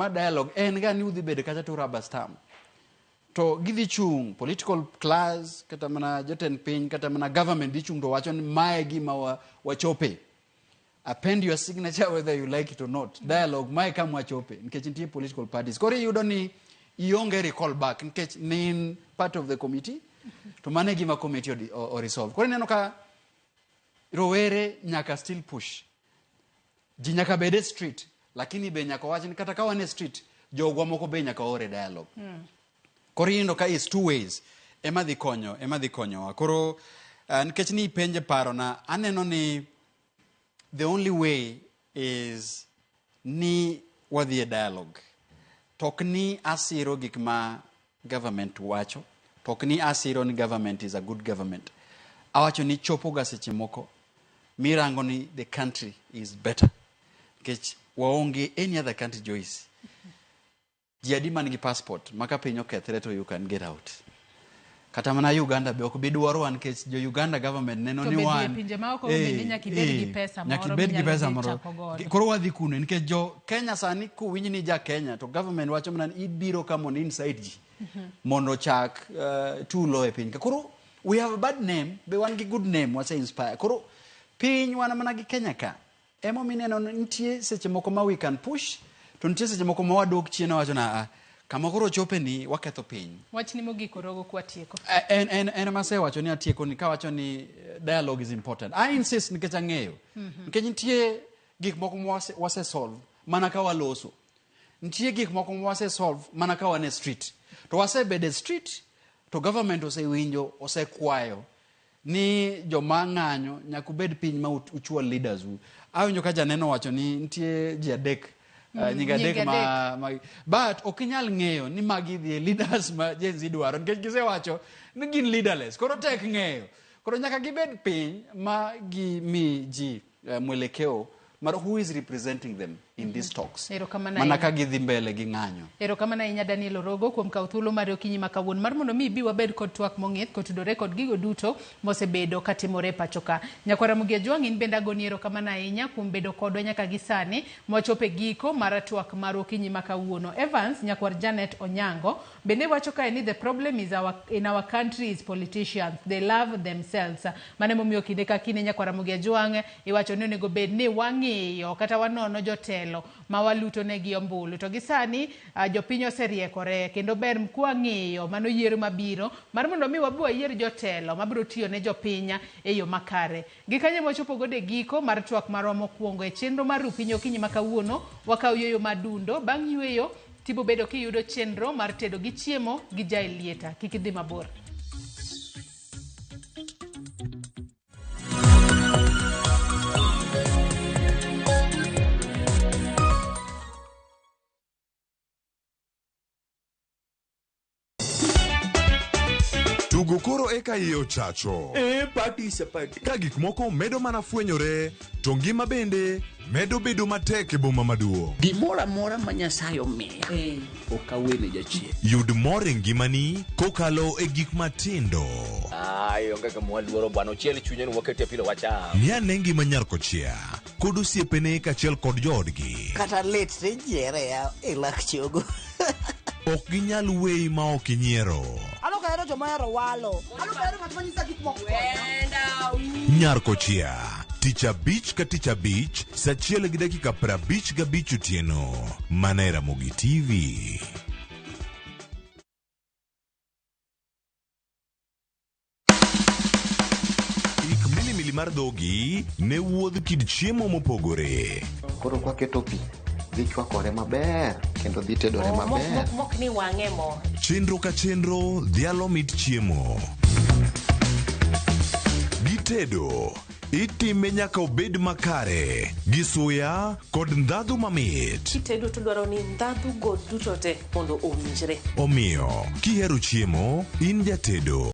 ma dialogue en ga ni udhi bedo kacha to rubber stamp. To gidhi chung' political class kata mana jotend piny kata mana government dhi chung' to wacho ni mae gima wa, wachope. Append your signature whether you like it or not. Dialogue mae kama wachope nikech nitie political parties. Koro iyudo ni ionge recall back nikech ne in part of the committee to mano e gima committee o resolve. Koro ineno ka rowere nyaka still push. Ji nyaka bed e street lakini be nyaka wach ni kata ka wan e street jogwa moko be nyaka or e dialogue. Koro iyudo ka is two ways ema dhi konyo ema dhi konyowa. Koro nikech ni ipenje parona aneno ni the only way is ni wadhi e dialogue. To ok ni asiro gik ma government wacho, to ok ni asiro ni government is a good government. Awacho ni chopo ga seche moko mirango ni the country is better. Nikech waonge any other country Joyce. Ji adi man gi passport ma ka piny okethre to you can get out. Kata mana Uganda be ok bi dwarwa nikech jo Uganda government neno To ni be dhi e wan pinje maoko bende nyaka ibed gi pesa nyaka moro ibed gi minyalo pesa dhi moro. chako godo. Koro wadhi kuno nikech jo Kenya sani kuwinj ni ja Kenya to government wacho mana ni ibiro ka mondo inside ji mondo ochak tulo e piny ka. Koro we have a bad name be wan gi good name wase inspire. Koro piny wan mana gi Kenya ka. Emomiyo ineno ni nitie seche moko ma we can push to nitie seche moko ma wadok chien wawacho na ah, kama koro chope ni waketho piny. Wachni mogik Orogo kwatieko. En ema asewacho ni atieko ni kawacho ni dialogue is important. I insist nikech ang'eyo. Nikech nitie gik moko ma wase solve mana ka waloso. Nitie gik moko ma wase solve mana ka wan e street. To wasebedo e street to government osewinjo, osekwayo ni joma ng'anyo nyaka ubed piny ma uchwal leaders u. Awinjo ka janeno wacho ni nitie ji adek nyinge adek nyinge ma but ok inyal ng'eyo ni magi dhi e leaders ma Gen Z dwaro nikech gisewacho ni gin leaderless. Koro tek ng'eyo. Koro nyaka gibed piny ma gimi ji mwelekeo mar who is representing them in these talks. Erokamano Mana ahinya. ka gidhi mbele gi ng'anyo. Erokamano ahinya Daniel Orogo kuom kawo thuolo mari okinyi ma kawuono mar mondo mi ibi wabed kod twak mong'ith kotudore kod gigo duto mosebedo katimore e pacho ka. Nyakwar Ramogi Ajwang' in bende agoni erokamano ahinya kuom bedo kodwa nyaka gi sani mwachopo e giko mar twak mar okinyi ma kawuono. Evans nyakwar Janet Onyango bende wacho kae ni the problem is our, in our country is politicians, they love themselves. Mano emomiyo kinde ka kinde nyakwar Ramogi Ajwang' iwacho ni onego bed ni wang'iyo kata wanono jotelo ma waluto negi ombulu. To gi sani jopiny oseriekore kendo ber kwang'iyo mano yiero mabiro mar mondo mi wabi wayier jotelo mabiro tiyo ne jopiny e yo makare. Gi kanyo ema wachopo godo e giko mar twak marwa mokwongo e chenro mar Ru Piny Okinyi ma kawuono. Wakawo yueyo madundo, bang' yueyo tibo bedo kiyudo chenro mar tedo gi chiemo gi Jael Lieta. Kik idhi mabor. Tugo koro eka iye ochacho. Eh, party is a party. Ka gik moko medo mana fwenyore, to ngima bende medo bedo matek e boma maduong'. Gimoro amora ma Nyasaye omiya, ok awene jachien. Yud mor e ngimani kokalo e gik matindo. Ai, onge kama waluoro bwana, ochiel chunye ni wakete pilo wacham. Ng'i ane ngima nyar kochia kod osiepene kaachiel kod joodgi. Kata lit to ijiere ya e lak chogo. Ok ginyal weyi ma ok inyiero. An ok ahero joma ohero walo. An ok ahero ng'at ma nyisa gik moko. Nyar kochia, tich abich ka tich abich, saa achiel gi dakika 55 otieno, mana e Ramogi TV. Ik milimili mar dhogi ne wuodh kit chiemo mopogore. Koro kwaketo pi, dhi chwakore maber kendo dhi tedore maber. Mok ni wang'e mo. Chenro ka chenro dhialo mit chiemo. Gitedo, itime nyaka obed makare, gi suya kod ndhadhu mamit. Kitedo to dwaro ni ndhadhu go duto te mondo owinjre. Omiyo, kihero chiemo, in jatedo.